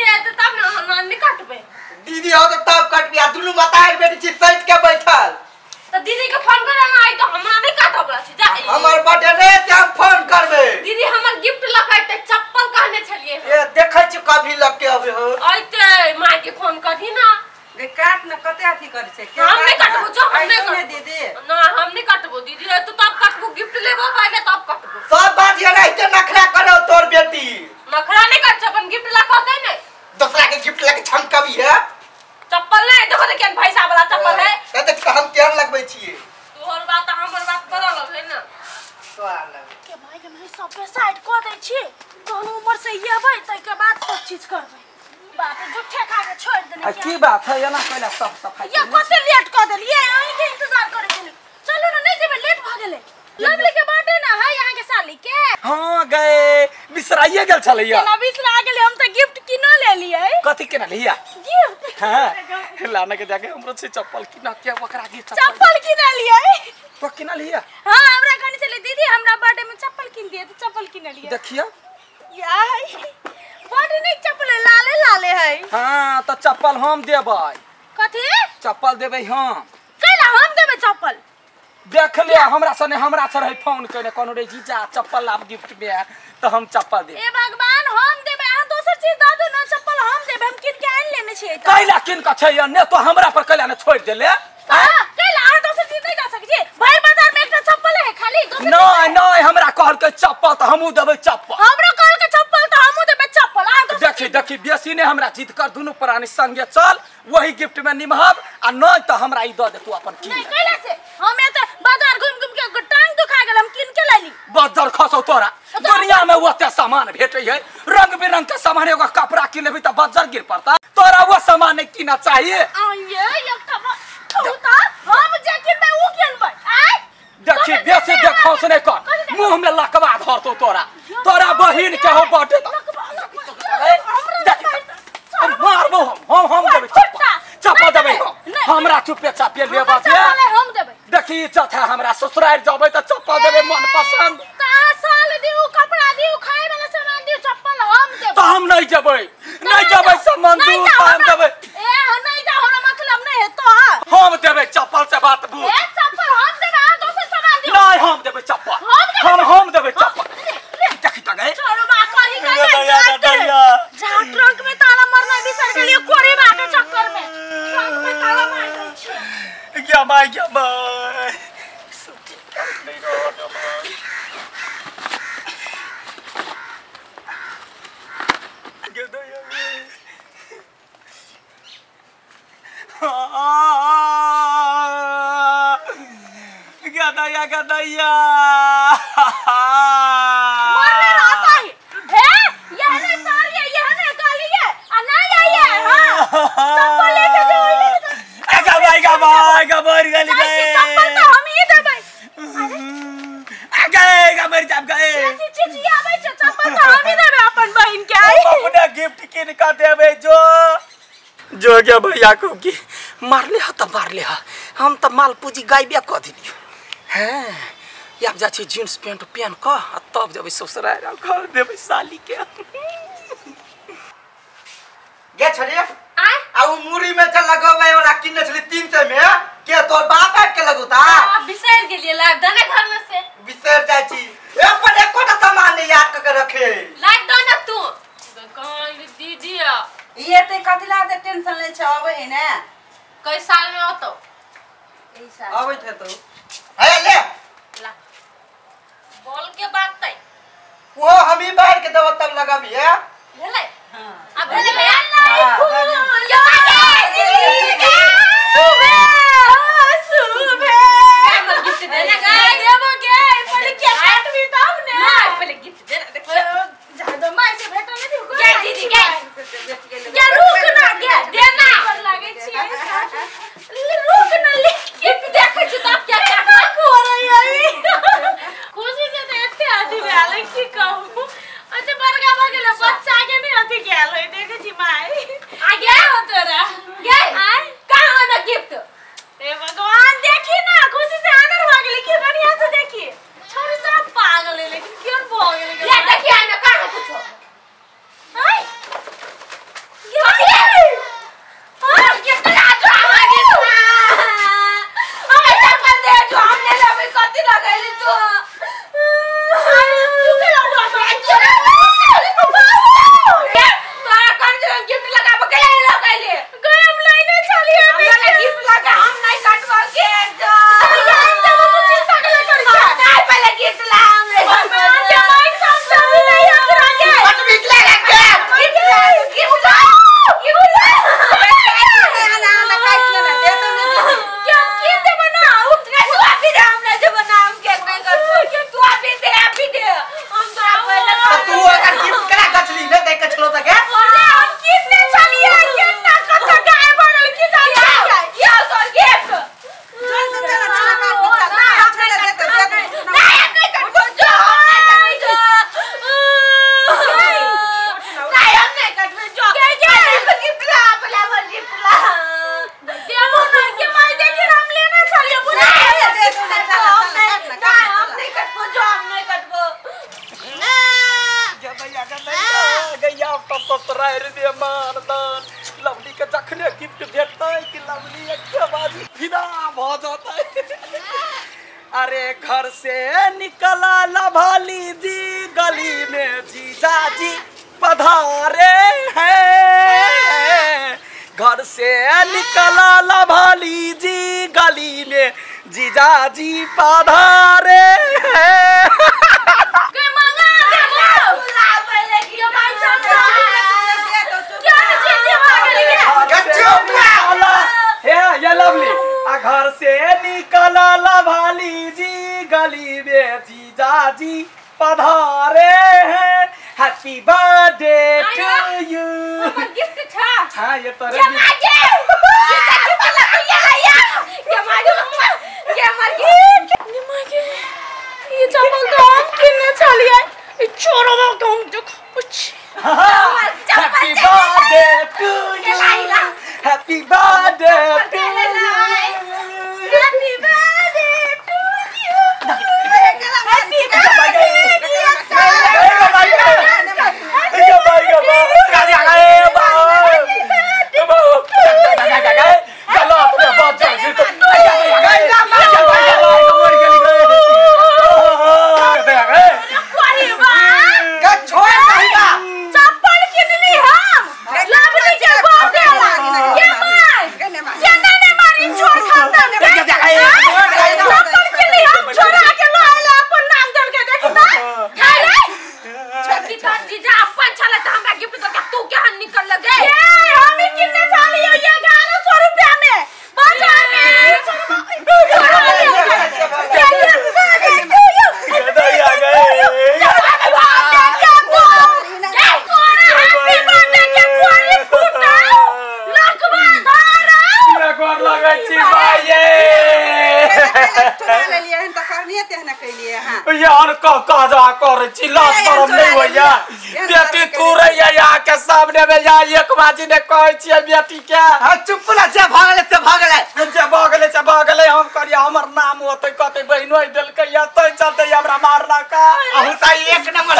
दीदी आते तब ना हम नहीं काटबे। दीदी हो तो तब काटबी आ दुनू मतार बेटी छी सट के बैठल। तो दीदी के फोन करे ना आई तो हमरा नहीं काटब छी जा। हमर बर्थडे रे ते हम फोन करबे। दीदी हमर गिफ्ट लकाइते चप्पल कहने छलिए। ए देखै छी कभी लग के अबे हो। आइते मां के फोन करही ना। गे काट न कते अथी करै छै। हम नहीं काटबो जो हम नहीं काटबो दीदी। ना हम नहीं काटबो दीदी तो तब काटबो गिफ्ट लेबो पहिले तब काटबो। सब बात ये रहते नखरा करो तोर बेटी। नखरा नहीं कर अपन गिफ्ट लकाते नहीं। दूसरा के गिफ्ट लके छमकबी है। चप्पल नहीं देखो त केन भैसा वाला चप्पल है। त देख हम केहन लगबै छियै। तोहर बात हमर बात बदल है ना। तोहर लग के भाई के मैं सब पे साइड क दै छी तहन उम्र से येबै तै के बाद सब चीज करबै। बाप रे झूठे खा के छोड़ देने। आ की बात है एना कहला सब सफाई ये कते लेट क देलिए अहीं के इंतजार करे छली। चलू ना नहीं जेबै लेट भ गेलै। लवली के बर्थडे ना है यहां के साली के। हां गए बिसराइए गेल छलैया। केना बिसरा गेलै हम त गिफ्ट किनो ले लियै। कथि केना लिया? गिफ्ट। हां लाना के जाके हमरो से चप्पल किना के ओकरा के चप्पल किना लियै। तो किना लिया? हां हमरा कहने छलै दीदी हमरा बर्थडे में चप्पल किन दिए त चप्पल किन लियै। देखिया या बड़ नीक चप्पल है, लाले लाले है। हां त चप्पल हम देबै। कथि? चप्पल देबै हम। कैला हम देबै चप्पल? देख ले हमरा सने हमरा से रहे फोन केने कोनो रे जीजा चप्पल आप गिफ्ट में त हम चप्पल देबै। ए भगवान हम देबै अहाँ दोसर चीज द दो ना चप्पल हम देबै हम किन के आन लेने छियै। कैला किन के छै ने तो हमरा पर कैला ने छोड़ देले। हां कैला अहाँ दोसर चीज नहीं द सकै छी। भर बाजार में एकटा चप्पल है खाली दोसर नहीं नहीं हमरा कहल के चप्पल त हमहु देबै चप्पल। हमरो कहल के चप्पल त हमहु देबै चप्पल। अहाँ दोसर देखी देखी बेसी ने हमरा जिद कर दुनु प्राणी संगे चल वही गिफ्ट में निमहब आ नहीं त हमरा ई the they तू अपन किन। नहीं कैला से हम एत बाजार घुम घुम के टांग दुखा गेल हम किन के लाली। बाजार खसौ तोरा दुनिया में ओते सामान भेटै है रंग बिरंग के सामान एगो कपड़ा किन लेबी त बाजार गिर पड़ता तोरा वो सामान नहीं किना चाहिए। आइए एकटा कहू त हम जे किनबै उ किनबै। आय देखी बेसी देखौ से नहीं कर मुंह में लकवा धरतो तोरा तोरा बहिन के हो बटे मारबो हम देबै चप्पल चप्पल देबै हमरा चुपे चापे लेबा दे हम देबै। देखी इज्जत है हमरा ससुराल जबै त चप्पल देबै मन पसंद। त अहाँ साल दिउ कपड़ा दिउ खाए वाला सामान दिउ चप्पल हम देबै। त हम नहीं जेबै नहीं जेबै सामान दिउ त हम देबै। ए हम नहीं जा हमरा मतलब नहीं है तो हम देबै चप्पल से बात बुझ। ए चप्पल हम देबै अहाँ दोसर सामान दिउ। नहीं हम देबै चप्पल हम देबै चप्पल। देखी त गए छोड़ो बा कहीं गए जा ट्रंक में ताला मारना बिसर गेलियो कोरी बा के चक्कर में ट्रंक में ताला मार दै छै। क्या भाई क्या भाई सुती नहीं रो गदैया गदैया मरने रहता है हे यह ने सारी यह ने गाली है आ नहीं आई है। हां चप्पल लेके जो आगा भाई गा भाई गा मर गली गए चप्पल तो हम ही देबै। आगा गा मर जाब गए ऐसी चिचिया आबै छै चप्पल तो हम ही देबै अपन बहिन के। अपना गिफ्ट किन का देबै जो जो गया भैया को की मारले ह त मारले ह हम त माल पूंजी गायबे क दिलियो। हैं आब जा छी जींस पैंट पहन क आ तब जेबै ससुराल घर देबै साली के। गे छड़ी आ उ मुरी में जे लगबै वाला किनने छली 300 में के तोर बाप आबि के लगौता। आ बिसर गेलिए लाइव दने घर में से बिसर जाइ छी अपन एकोटा सामान नहीं याद क के रखे लाइव दो ना तू कहां दीदी आ ये ते कथि ला दे टेंशन ले छै आबै है ने कई साल में होतो एही साल आबै छै तो हे ले ला बोल के बात तई वो हम ही बाहर के दवा तब लगाबी है भेलै। हां अब भेलै भैया सुबह सुबह गिफ्ट देना गाय देबो गे पहिले के काटबी तब ने ना पहिले गिफ्ट देना देखियो जादो माय से भेटल नहीं दियो गे दीदी गे गे रुक ना गे देना पर लागे छी रुक ना ले गिफ्ट देखै छी तब क्या का करे आई खुशी से त एते अथी भेल की कहू। अच्छा बड़का भ गेल बच्चा के नहीं अथी गेल है देखै छी माय आ गे हो तोरा गे आय कहां है गिफ्ट? ए भगवान देखी ना खुशी से आनर भ गेलै की बढ़िया से देखी छोरी सब पागल है लेकिन क्यों भ गेलै। ले देखी आइ ना कहां कुछो आय ससुरारि में मानदान लवली के जखने गिफ्ट भेटतै कि लवली एक बाजी फिदा भ जतै। अरे घर से निकला लभली जी गली में जीजा जी पधारे हैं। घर से निकला लभली जी गली में जीजा जी पधारे हैं। ये लवली घर से निकला लभली जी गली में जीजा जी पधारे हैं। Happy birthday to you. Gift छा। हाँ ये तो ये चप्पल तो हम किन्ने छलियै ई चोरवा के हम देखै छी। Happy birthday to you. Happy birthday to you. Happy birthday to you. Happy birthday dear sir. चप्पल किनली हम लवली के बर्थडे ला। ये my ये नहीं मारी छोर खानदान में चप्पल किनली हम छोरा के लाएला अपन नाम दल के देखी त अरे छोटकी तोर जीजा अपन छले त हमरा गिफ्ट दके तू केहन निकल लगे। ए हम ही किनने छलियो ये 1100 रुपया में बाजार में। यार कह जा कर छी लाज शरम नहीं होइया। बेटी तुरैया यहाँ के सामने में या एक बाजी ने कहै छियै बेटी के। हां चुप ना जे भागले से भागले जे भागले से भागले हम करिया हमर नाम होतै कतै बहिनो देलकै या तै चलते हमरा मारलका। अहू त एक नंबर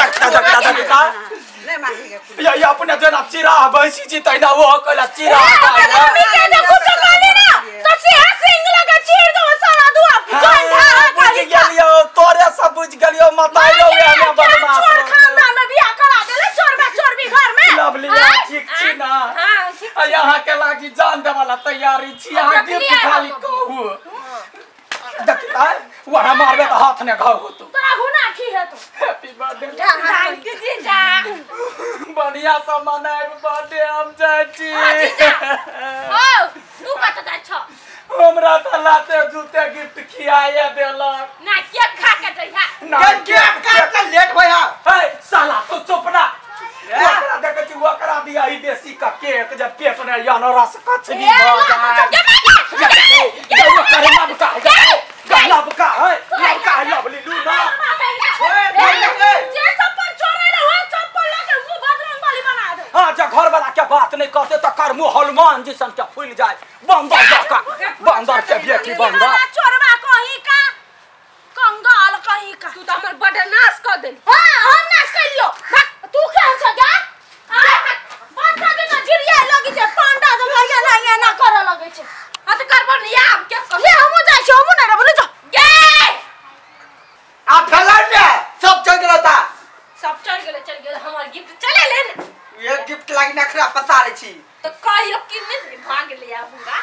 ले मारी के या अपने जेना चिरा बैसी छी तैना ओ कहला चिरा मम्मी के जे कुछ कहली ना तो सिंह सिंह लगा चीर दो साला दुआ गंधा बुझ गेलियो तोरे सब बुझ गेलियो मताइलो हमें बदमाश चोर खानदान में बियाह करा देले चोर चोर भी घर में। लवली ठीक छी ना। हां ठीक। यहाँ के लागी जान देवाला तैयारी छी। यहाँ गिफ्ट खाली कहू देखता वहाँ मारबे त हाथ ने घाव होतो तोरा हुना की है तो। हैप्पी बर्थडे thank you जीजा। बढ़िया से मनाएब बर्थडे हम जाइ छी। ओ तू कत जाइ छ? हमरा त लाते जूते गिफ्ट खियाए देलक ना केक खा के जइहा ना केक काट के लेट भइया। हे साला तू चुप ना। ओकरा देखै छी ओकरा दिया ही बेसी का केक जब पेट ने या न रस कचनी भ जाय। लबका है लबका है लवली लू ना। जे चप्पल चोरे रे वो चप्पल लेके मुंह बजरंग बली बना दे। हां जे घर वाला के बात नहीं कहते त कर मुंह हनुमान जी सन के फूल जाए बंदर जका बंदर के बेटी बंदर चोरवा कहीं का कंगाल कहीं का। तू त हमर बड़ नाश क देली। हां हम नाश कइलियो तू केहन छ गे? बच्चा जेना झिरिया लगी छै पांडा जकाँ एना एना करऽ लगै छै। हां त करबो न आब के ले हमहूँ जाइ छी हमहूँ नहि रहबो ले जा गे। आ फैलाइ ने सब चल गेल ता सब चल गेल चल गेल हमर गिफ्ट चले ले ने। ये गिफ्ट लागी नखरा पसारै छी त कहियो कि नहीं भाग ले आबूंगा।